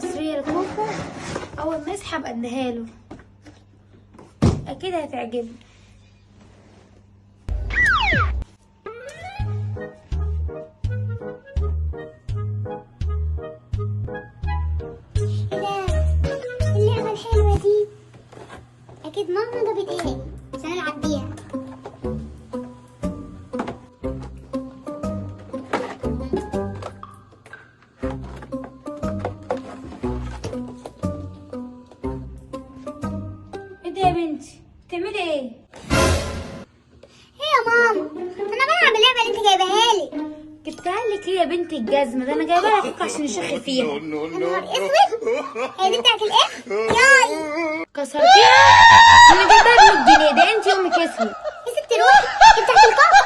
قصرية لكوكو، اول ما يصحى ابقى اديها له، اكيد هتعجبه. ايه ده؟ اللعبة الحلوة دي اكيد ماما جابتها لي عشان العب بيها. ايه ده يا بنتي؟ بتعملي ايه؟ ايه يا ماما؟ انا بلعب اللعبة اللي انت جايباها لي. جبتها لك ايه يا بنت الجزمة؟ ده انا جايبها لك عشان يشخ فيها. يا نهار اسود، هي دي بتاعت الايه؟ ياي كسرتيها؟ انا جايباها ب 100 جنيه، ده انت امك اسود. يا ستي روحي، دي بتاعت الكوكو.